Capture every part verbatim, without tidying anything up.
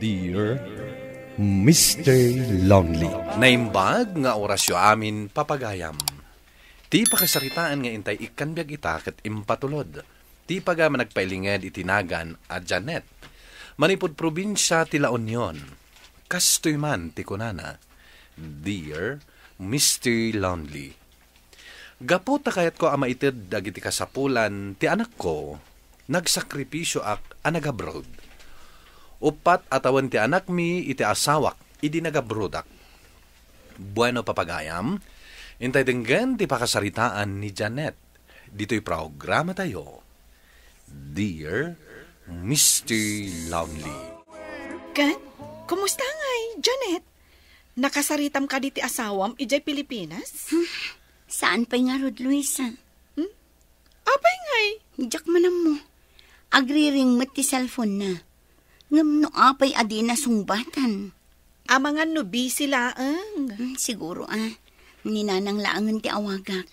Dear Mister Lonely. Naimbag nga orasyo amin, papagayam. Ti pakasaritaan nga intay ikkan biag ita ket impatulod ti paga-, managpailinged iti nagan a Janet, manipud probinsia ti La Union. Kastoy man ti kunana, "Dear Mister Lonely, gapu ta kayatko a maited dagiti kasapulan ti anakko, nagsakripisioak a nagabroad. Uppat a tawen ti anakmi iti asawak idi nagabroadak." Bueno, papagayam, intay denggen ti pakasaritaan ni Janet ditoy programatayo, Dear Mister Lonely. Ken, kumusta ngay, Janet? Nakasaritam kadi ti asawam idiay Pilipinas? Hmm, saan pay ngarud, Luisa? Hmm? Apay ngay? Diak man ammo. Agriring met ti cellphone-na. Ngem no apay a dina sungbatan? Amangan no busy laeng. Hmm, siguro, a. Ni Nanang laengen ti awagak.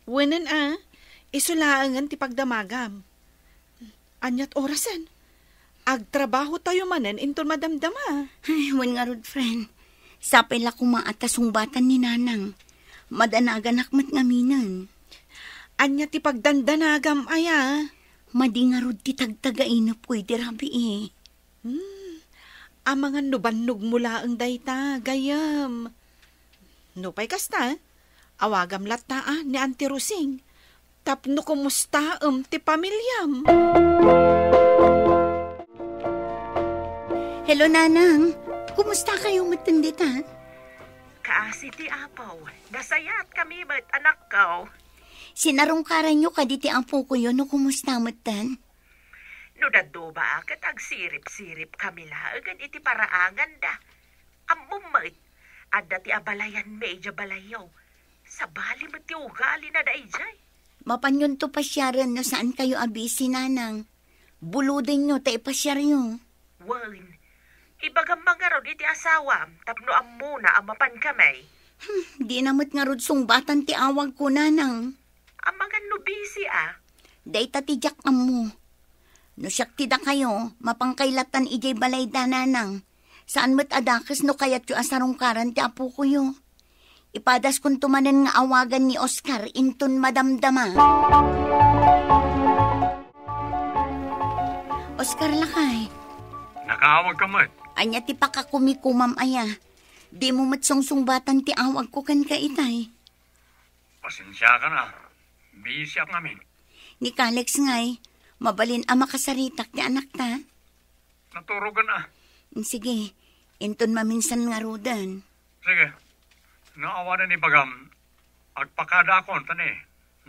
Wenen, a. Isu laengen ti pagdamagam. Aniat orasen? Agtrabahotayo manen inton madamdama. Ay, wen ngarud, friend. Sapay la koma a ta sungbatan ni Nanang. Madanaganak met ngaminen. Ania ti pagdandanagam, aya? Madi ngarud ti tagtagainepko iti rabii. Hmm. Amangan no bannogmo laeng dayta, gayyem. Nupay kasta, awagam latta a ni Auntie Rosing tapno kumustaem ti pamiliam. Hello, Nanang. Kumusta kayo metten dita? Kaasi ti Apo. Nasayaat kami met, anakko. Sinarungkaranyo kadi ti apokoyo no kumusta metten? No dadduma a ket agsirip-sirip kami laengen iti paraanganda. Ammom met, adda ti abalayanmi idiay balayyo. Sabali met ti ugalina daydiay. Mapanyonto pasiaren no saan kayo a busy, Nanang. Buludenyo ta ipasiaryo. Wen, ibagam man ngarud iti asawam tapno ammona a mapan kami. Hmm, dina met ngarud sungbatan ti awagko, Nanang. Amangan no busy a. Dayta ti diak ammo. No siak ti dakayo, mapankay lattan idiay balayda, Nanang. Saan met a dakes no kayatyo a sarungkaran ti apokoyo. Ipadaskonto manen nga awagan ni Oscar inton madamdama. Oscar, lakay. Nakaawag ka met. Ania ti pakakumikumam, aya? Dimo met sungsungbatan ti awagko kenka itay. Pasensiakan a. Busyak ngamin. Ni Kalex ngay, mabalin a makasaritak ti anakta? Naturogen a. Sige, inton maminsan ngaruden. Sige. No awanen ibagam, agpakadaakon, ta ni,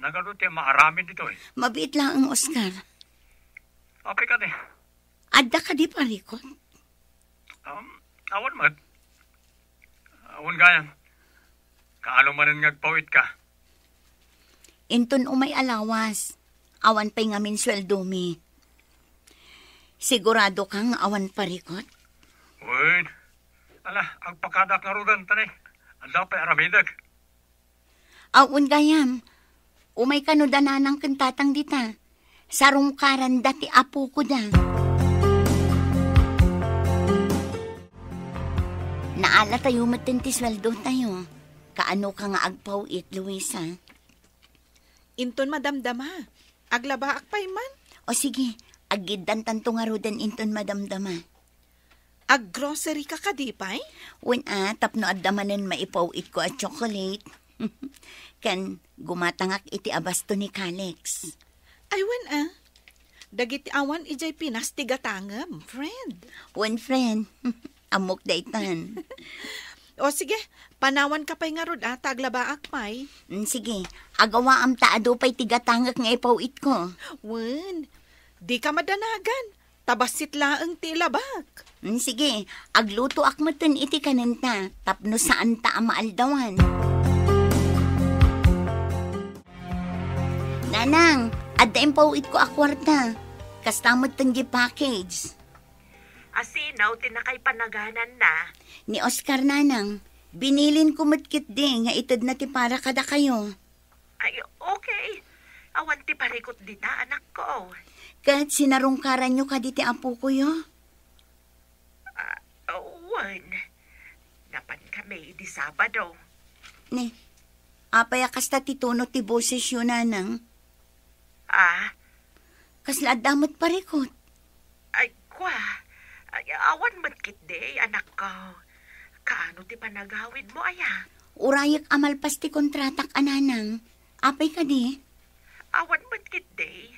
nagadu ti maaramid ditoy. Mabiit laeng, Oscar. Apay kadi? Adda kadi parikot? Um, awan met. Awan gayam. Kaano manen nga agpawitka? Inton umay a lawas, awan pay ngamin sueldomi. Sigurado ka nga awan parikot? Wen. Ala, agpakadak ngaruden, ta ni, adda pay aramidek. Awan gayam. Umay kano da nanang ken tatang dita. Sarungkaranda ti apokoda. Naalatayo metten ti sueldotayo. Kaano ka nga agpaw-it, Luisa? Inton madamdama. Aglabaak pay man. O sige, aggiddantanto ngaruden inton madamdama. Ag-grocery ka kadi pay? Wen a, tapno adda manen maipaw-itko a chocolate. Ken gumatangak iti abasto ni Kalex. Ay, wen a. Dagiti awan idiay Pinas ti gatangem, friend. Wen, friend. Ammok daytan. O sige, panawan ka pay ngarud a, ta aglabaak pay. Mm, sige, agawaam ta adu pay ti gatangek nga ipaw-itko. Wen, di ka madanagan. Ta bassit laeng ti ilabak. Mm, sige, aglutoak metten iti kanenta tapno saanta a maaldawan. Nanang, adda impaw-itko a kuarta. Kasta metten di package. Asino ti nakaipanagana? Ni Oscar, Nanang. Binilinko met ketdi nga itedna ti para kadakayo. Ay, okay. Awan ti parikot dita, anakko. Ket sinarungkaranyo kadi ti apokoyo? Ah, May idi Sabado. Ne, apay a kasta ti tono ti bosesyo, Nanang? Ah? Kasla adda met parikut? Ay, kwa. Ay, awan met ketdi, anakko. Kaano ti panagawidmo, aya? Urayek a malpas ti kontratak a, Nanang. Apay kadi? Awan met ketdi.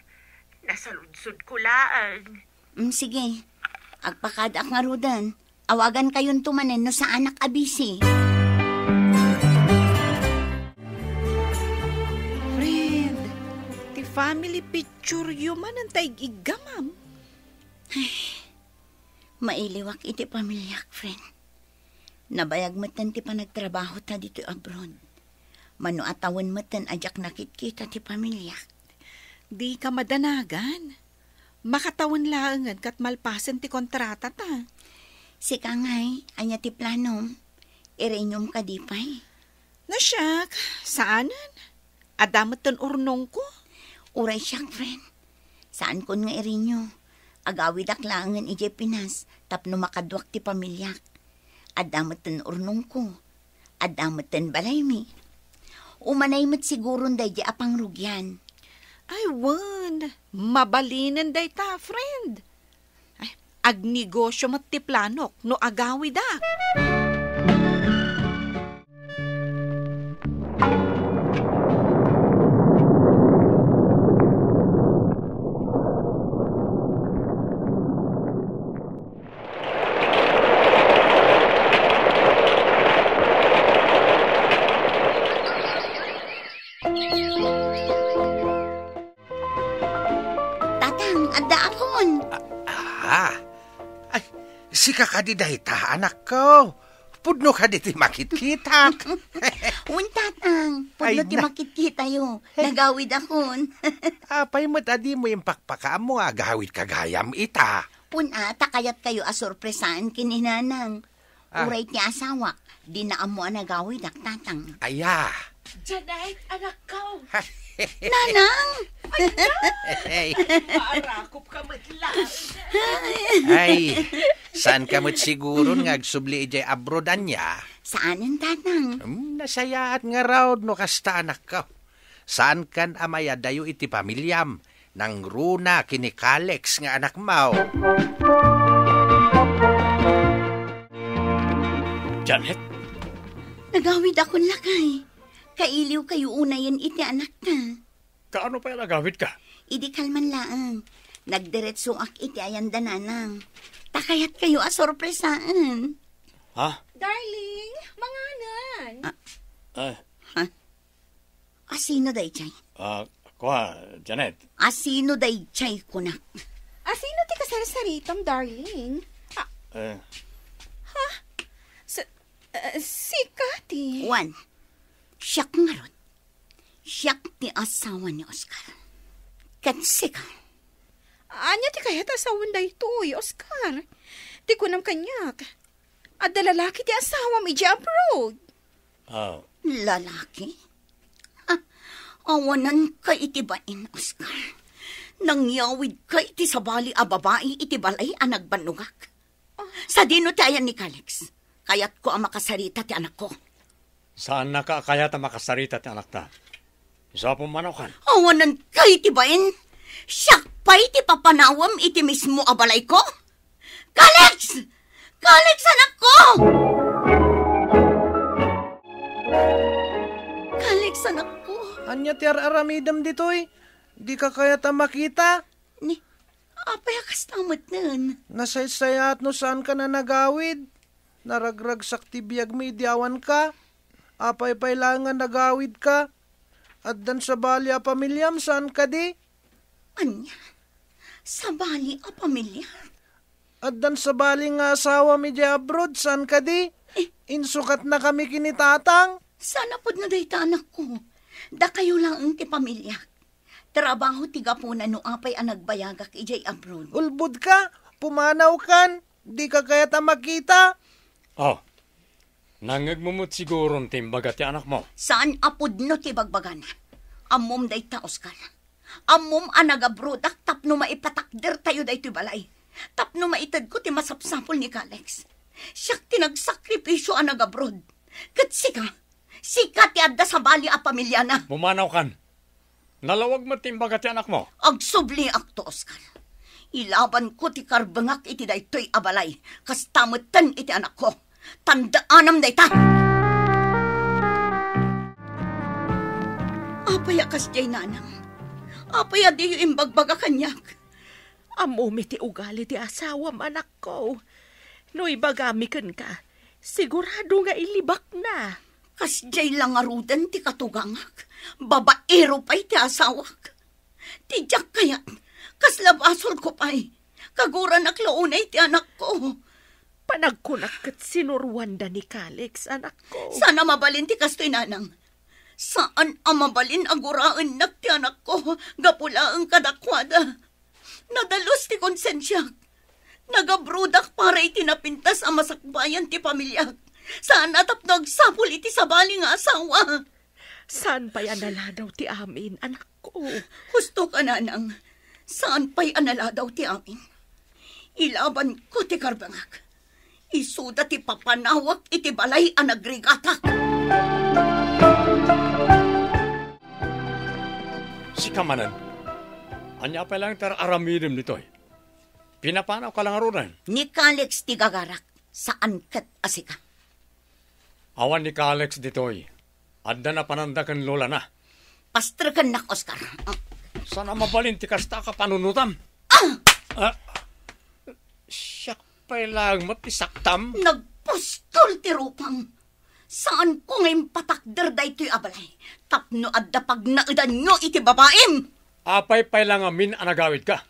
Nasaludsodko laeng. Mm, sige. Agpakadaak ngaruden. Awagankayonto manen no saanak a busy. Friend, ti family picture-yo manen ta ig-iggamam. Ay, mailiwak iti pamiliak, friend. Nabayag metten ti panagtrabahota ditoy abroad. Mano a tawen metten a diak nakitkita ti pamiliak. Dika madanagan. Makatawen laengen ket malpasen ti kontratata. Sika ngay, ania ti planom? Ireniom kadi pay? No siak, saanen. Adda metten urnongko. Uray siak, friend. Saankon nga irenio. Agawidak laengen idiay Pinas tapno makaduak ti pamiliak. Adda metten urnongko. Adda metten balaymi. Umanay met siguron daydi a pangrugian. Ay, wen. Mabalinen dayta, friend. Ay, agnegosio met ti planok no agawidak. Tatang, addaakon. Ah, ah. Ay, sika kadi dayta, anakko. Pudno kadi ti makitkitak. Wen, Tatang, pudno Ay, ti na- makitkitayo. Nagawidakon. Apay met a dimo impakpakaammo nga agawidka gayam ita? Pun-a, ta kayatkayo a sorpresaen ken ni Nanang. Ah. Uray ti asawak, dina ammo a nagawidak, Tatang. Aya. Janet, anakko. Nanang! Ay, Ay. Maarakop ka met lang. Ay, saanka met siguron nga agsubli idiay abroad, ania? Saanen, Tatang. Hmm, nasayaat ngarud no kasta, anakko. Saankan a mayadayo iti pamiliam, nangruna ken ni Kalex nga anakmo. Janet? Nagawidakon, lakay. Kailiwkayo unayen iti anakta. Kaano pay a nagawidka? Idi kalman laeng. Nagdiretsoak iti ayan da Nanang. Ta kayatkayo a sorpresaen. Ha? Darling, manganen. Ah. Ay. Ha? Asino daydiay? Ah, kua, Janet. Asino daydiay, kunak? Asino ti kasarsaritam, darling? Ah. Eh. Ha? Sa-, eh, sika ti Wen, siak ngarud. Siak ti asawa ni Oscar. Ket sika? Ania ti kayat a sawen daytoy, Oscar? Ti kunam kaniak, adda lalaki ti asawam idiay abroad. Ah. Lalaki? Ha, awananka iti bain, Oscar. Nangyawidka iti sabali a babai iti balay a nagbannogak. Sadino ti ayan ni Kalex? Kayatko a makasarita ti anakko. Saannaka a kayat a makasarita ti anakta. Isu a pummanaw kan. Awananka iti bain? Siak pay ti papanawem iti mismo a balayko? Kalex! Kalex, anakko! Kalex, anakko! Ania ti ar-aramidem ditoy? Dika kayat a makita? Ni, apay a kasta metten? Nasaysayaat no saanka a nagawid. Naragragsak ti biagmi idi awanka. Apay pay laeng a nagawidka? Addan sabali a pamiliam, saan kadi? Ania? Sabali a pamilia? Addan sabali nga asawam idiay abroad, saan kadi? Eh. Insukatnakami ken ni Tatang. Saan a pudno dayta, anakko. Dakayo laeng ti pamiliak. Trabaho ti gapuna no apay a nagbayagak idiay abroad. Ulbodka, pumanawkan, dika kayat a makita. Oh, nangngegmo met siguron ti imbaga ti anakmo. Saan a pudno ti bagbagana. Ammom dayta, Oscar. Ammom a nagabrodak tapno maipatakdertayo daytoy balay. Tapno maitedko ti masapsapul ni Kalex. Siak ti nagsakripisio a nagabroad. Ket sika, sika ti adda sabali a pamiliana. Pumanawkan. Nalawag met ti imbaga ti anakmo. Agsubliakto, Oscar. Ilabanko ti karbengak iti daytoy a balay, kasta metten iti anakko. Tandaanam dayta. Apay a kasdiay, nanang? Apay a diyo imbagbaga kaniak? Ammomi ti ugali ti asawam, anakko. No ibagami kenka, sigurado nga ilibakna. Kasdiay la ngaruden ti katugangak, babaero pay ti asawak. Ti diak kayat, kasla basolko pay, kaguranak la unay ti anakko. Panagkunak ket sinuruanda ni Calix, anakko. Saan a mabalin ti kastoy, nanang. Saan a mabalin a guraennak ti anakko gapu laeng kadakuada. Nadalus ti konsensiak. Nagabrodak para iti napintas a masakbayan ti pamiliak. Saan a tapno agsapul iti sabali nga asawa. Saan pay a naladaw ti amin, anakko? Husto ka, nanang. Saan pay a naladaw ti amin. Ilabanko ti karbengak. Isuda ti papanawak iti balay a nagrigatak. Sika manen, ania pay laeng ti ar-aramidem ditoy? Pinapanawka la ngaruden? Ni Calix ti gagarak, saan ket a sika. Awan ni Calix ditoy. Adda napananda ken lolana. Pastrekennak, Oscar. Ah. Saan a mabalin ti kasta a kapanunotam? Ah! Ah, siak pay laeng met ti saktam? Nagpustol ti rupam. Saanko nga impatakder daytoy a balay tapno adda pagnaedanyo iti babaim. Apay pay la ngamin a nagawidka?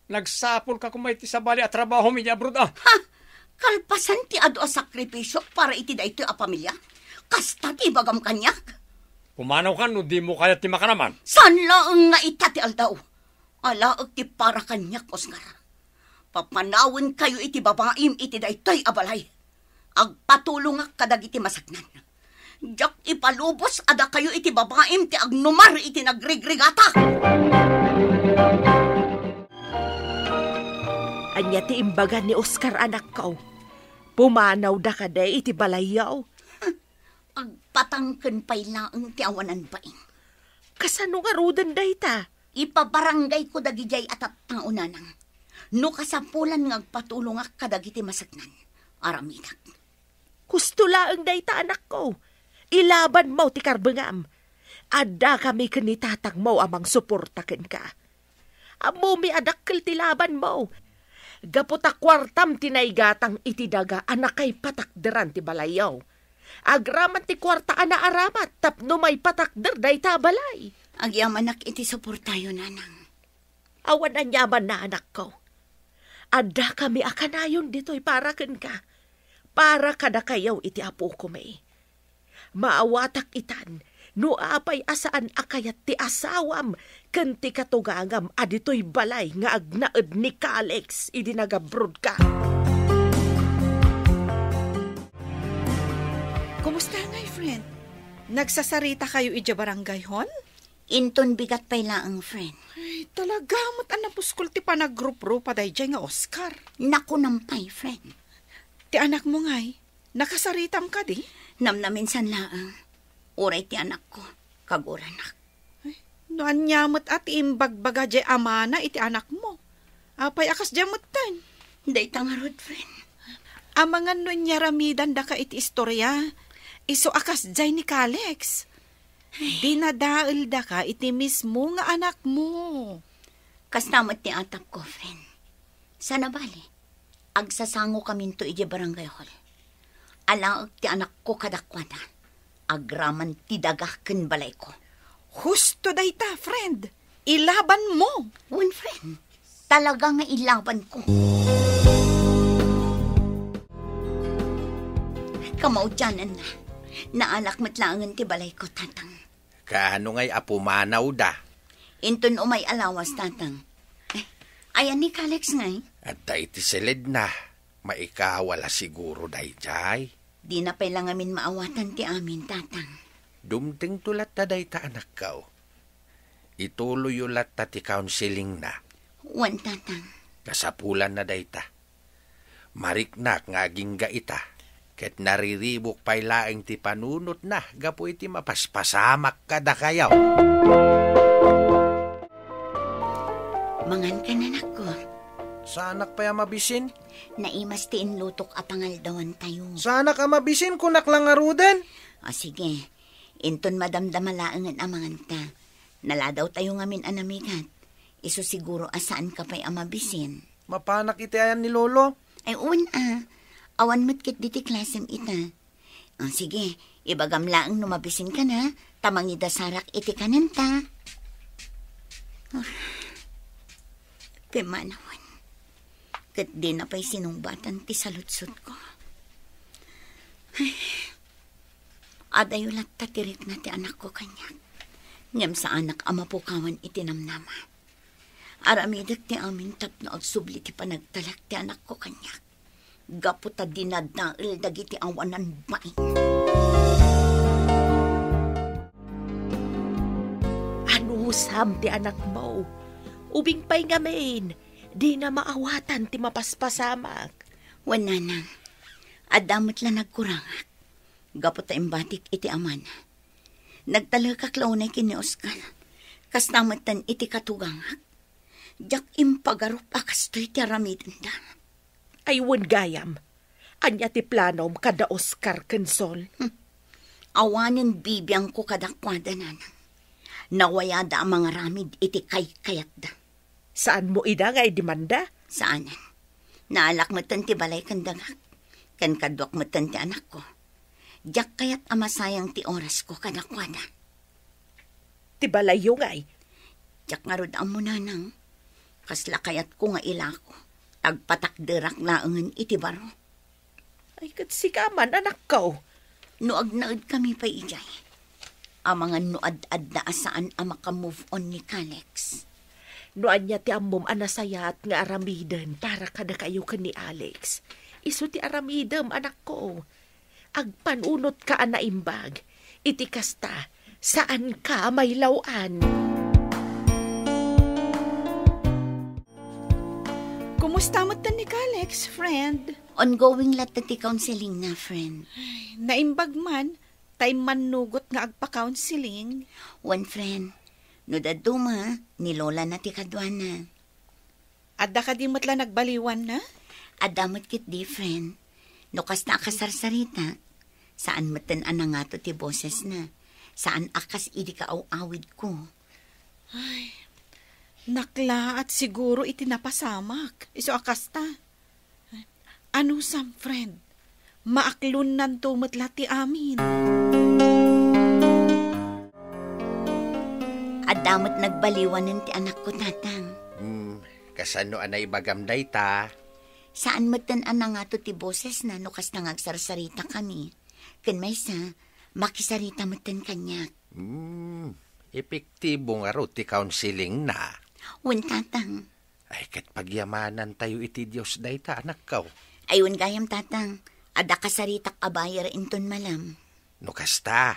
Nagsapulka koma iti sabali a trabahom idiay abroad, a? Ha? Kalpasan ti adu a sakripisiok para iti daytoy a pamilia, kasta ti ibagam kaniak? Pumanawkan no dimo kayat ti makanaman. Saan laeng nga ita ti aldaw. Alaek ti para kaniak, Oscar. Papanawenkayo iti babaim iti daytoy a balay. Agpatulongak kadagiti masaknan. Diak ipalubos a dakayo iti babaim ti agnumar iti nagrigrigatak. Ania ti imbaga ni Oscar, anakko? Pumanawda kadi iti balayyo? Agpatangken pay laeng ti awanan bain. Kasano ngaruden dayta? Ipabaranggayko dagidiay a tattao, nanang. No kasapulan nga agpatulongak kadagiti masaknan, aramidak. Husto laeng dayta, anakko. Ilabanmo ti karbengam. Addakami ken ni tatangmo a mangsuporta kenka. Ammomi a dakkel ti labanmo. Gapu ta kuartam ti naigatang iti daga a nakaipatakderan ti balayyo. Agraman ti kuarta a naaramat tapno maipatakder dayta a balay. Agyamanak iti suportayo, nanang. Awan aniamanna, anakko. Addakami a kanayon ditoy para kenka, para kadakayo iti apokomi. Maawatak itan no apay a saan a kayat ti asawam ken ti katugangam a ditoy balay nga agnaed ni Calix idi nagabrodka. Kumusta ngay, friend? Nagsasaritakayo idiay barangay hall? Inton bigat pay laeng, friend. Ay, talaga met a napuskol ti panagruprupa daydiay nga Oscar. Nakunam pay, friend. Ti anakmo ngay, nakasaritam kadi? Namnaminsan laeng. Uray ti anakko, kaguranak. Ay, no ania met a ti imbagbaga diay amana iti anakmo? Apay a kasdiay metten? Dayta ngarud, friend. Amangan no inyaramidan daka iti istoria, isu a kasdiay ni Calix. Dinadael daka iti mismo nga anakmo. Kasta met ti atapko, friend. Saan a bale, agsasangokaminto idiay barangay hall. Alaek ti anakko kadakuada, agraman ti daga ken balayko. Husto dayta, friend. Ilabanmo. Wen, friend. Talaga nga ilabanko. Kamaudiananna, naalak met laengen ti balayko, Tatang. Kaano ngay a pumanawda? Inton umay a lawas, Tatang. Eh, ayan ni Calix ngay? Adda iti siledna. Maikawa la siguro daydiay. Dina pay la ngamin maawatan ti amin, Tatang. Dumtengto latta dayta, anakko. Ituloyyo latta ti counselingna. Wen, Tatang. Kasapulanna dayta. Mariknak nga agingga ita. Ket nariribuk pay laeng ti panunotna gapu iti mapaspasamak kadakayo. Mangan ka, anakko. Saanak pay a mabisin? Naimas ti inlutok a pangaldawantayo. Saanak a mabisin, kunak la ngaruden. O sige, inton madamdama laengen a manganta. Naladawtayo ngamin a namigat. Isu siguro a saanka pay a mabisin. Mapanak iti ayan ni Lolo? Ay, wen a. Awan met ketdi ti klasem ita. O, sige, ibagam laeng no mabisinka na, ta mangidasarak iti kanenta. Ah, pimanawan. Ket dina pay sinungbatan ti saludsodko. Ay, adayo latta ti rikna ti anakko kaniak. Ngem saanak a mapukawan iti namnama. Aramidek ti amin tapno agsubli ti panagtalek ti anakko kaniak. Gapu ta dinadael dagiti awanan bain. Anusam ti anakmo. Ubing pay ngamin, dina maawatan ti mapaspasamak. Wen, nanang, adda met la nagkurangak. Gapu ta imbatik iti amana. Nagtalekak la unay ken ni Oscar. Kasta metten iti katugangak. Diak impagarup a kastoy ti aramidenda. Ay, wen gayam. Ania ti planom kada Oscar ken Sol? Hmm. Awanen bibiangko kadakuada, nanang. Nawayada a mangaramid iti kaykayatda. Saanmo ida nga idemanda? Saanen. Naalak metten ti balay ken dagak, ken kaduak metten ti anakko. Diak kayat a masayang ti orasko kadakuada. Ti balayyo ngay? Diak ngarud ammo, nanang. Kasla kayatko nga ilako. Agpatakderak laengen iti baro. Ay, ket sika man, anakko. No agnaedkami pay idiay, amangan no ad-adda a saan a maka-move on ni Kalex. No ania ti ammom a nasayaat nga aramiden para kadakayo ken ni Alex, isu ti aramidem, anakko. Agpanunotka a naimbag. Iti kasta, saanka a mailaw-an. Kumusta metten ni Kalex, friend? Ongoing latta ti counseling na, friend. Ay, naimbag man, ta immannugot nga agpa-counseling. Wen, friend. No dadduma, ni Lola na ti kaduana. Adda kadi met la nagbaliwanna? Adda met ketdi, friend. No kasta a kasarsarita, saan metten a nangato ti bosesna. Saan a kas idi kaaw-awidko. Ay, naklaat siguro iti napasamak. Isu a kasta. Anusam, friend? Maaklonnanto met la ti amin. Adda met nagbaliwanen ti anakko, Tatang. Hmm, kasano a naibagam dayta? Saan metten a nangato ti bosesna no kasta nga agsarsaritakami. Ken maysa, makisarita metten kaniak. Hmm, epektibo ngarud ti counselingna. Wen, Tatang. Ay, ket pagyamanantayo iti Dios dayta, anakko. Ay, wen gayam, Tatang. Adda kasaritak a buyer inton malam. No kasta,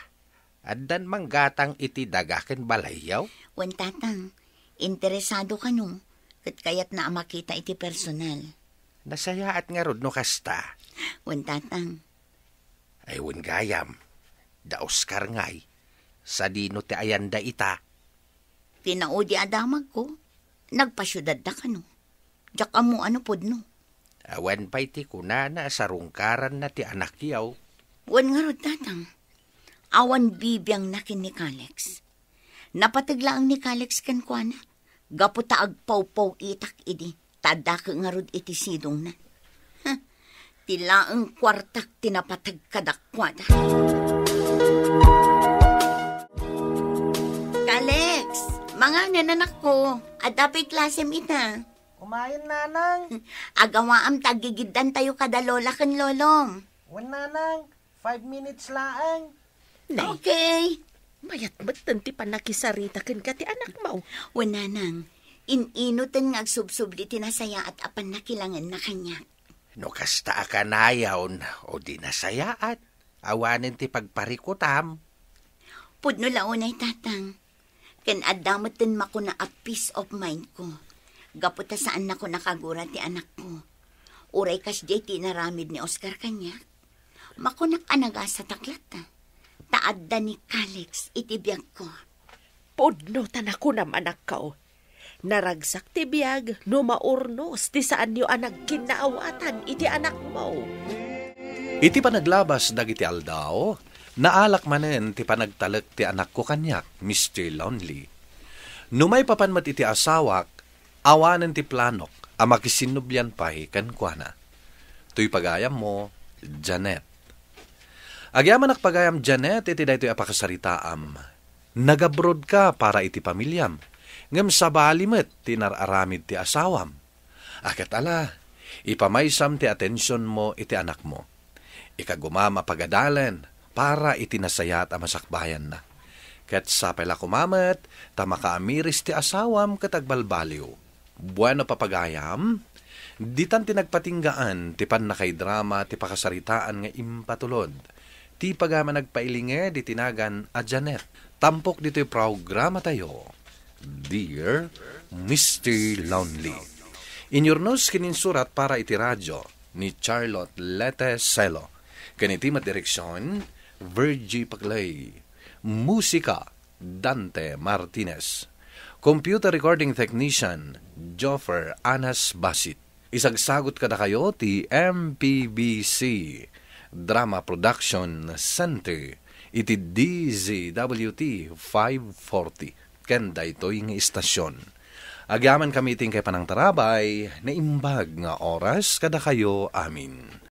addan manggatang iti daga ken balayyo? Wen, Tatang. Interesado kano, ket kayatna a makita iti personal. Nasayaat ngarud no kasta. Wen, Tatang. Ay, wen gayam. Da Oscar ngay. Sadino ti ayanda ita? Pinaudi a damagko, nagpasiudadda kano. Diak ammo a no pudno. Awan pay ti kunana a sarungkaranna ti anakyo. Wen ngarud, Tatang. Awan bibiangna ken ni Kalex. Napateg laeng ni Kalex kenkuana. Gapu ta agpawpaw-itak idi, ta addake ngarud iti sidongna. Huh, ti laeng kuartak ti napateg kadakuada. Kalex, manganen, anakko. Adda pay klasem ita. Umayen, nanang. Agawaam ta aggigiddantayo kada lola ken lolom. Wen, nanang. Five minutes laeng. Nay, okay. Mayat metten ti pannakisarita kenka ti anakmo. Wen, nanang, in-inoten nga agsubsubli ti nasayaat a pannakilangenna kaniak. No kasta a kanayon, o di nasayaat, awanen ti pagparikutam. Pudno la unay, Tatang. Ken adda metten makuna a peace of mind ko. Gapu ta saannako nakagura ti anakko. Uray kasdiay ti inaramid ni Oscar kaniak. Makunak a nagasatak latta, ta adda ni Calix iti biagko. Pudno ta nakunam, anakko. Naragsak ti biag no maurnos ti saanyo a nagkinnaawatan iti anakmo. Iti panaglabas dagiti aldaw, naalak manen ti panagtalek ti anakko kaniak, Mister Lonely. No maipapan met iti asawak, awanen ti planok a makisinnublian pay kenkuana. Toy pagayammo, Janet. Agyamanak pagayam, Janet, iti daytoy a pakasaritaam. Nagabrodka para iti pamiliam, ngem sabali met ti inar-aramid ti asawam. A ket ala, ipamaysam ti atensionmo iti anakmo. Ikagumam a pagadalen para iti nasayaat a masakbayanna. Ket sapay la koma met ta makaamiris ti asawam ket agbalbaliw. Bueno, papagayam, ditan ti nagpatinggaan ti pannakaidrama ti pakasaritaan nga impatulod ti pagayam a nagpailinged iti nagan a Janet. Tampok ditoy programatayo, Dear Mister Lonely. Inyurnos ken insurat para iti radio ni Charlotte Lete Celo. Ken iti met direksion, Virgie Paclay. Musika, Dante Martinez. Computer recording technician, Joffer Anas Basit. Isagsagot kadakayo ti M P B C Drama Production Center iti D Z W T five forty. Ken daytoy nga istasyon. Agyamankami iti inkay panangtarabay, naimbag nga oras kadakayo amin.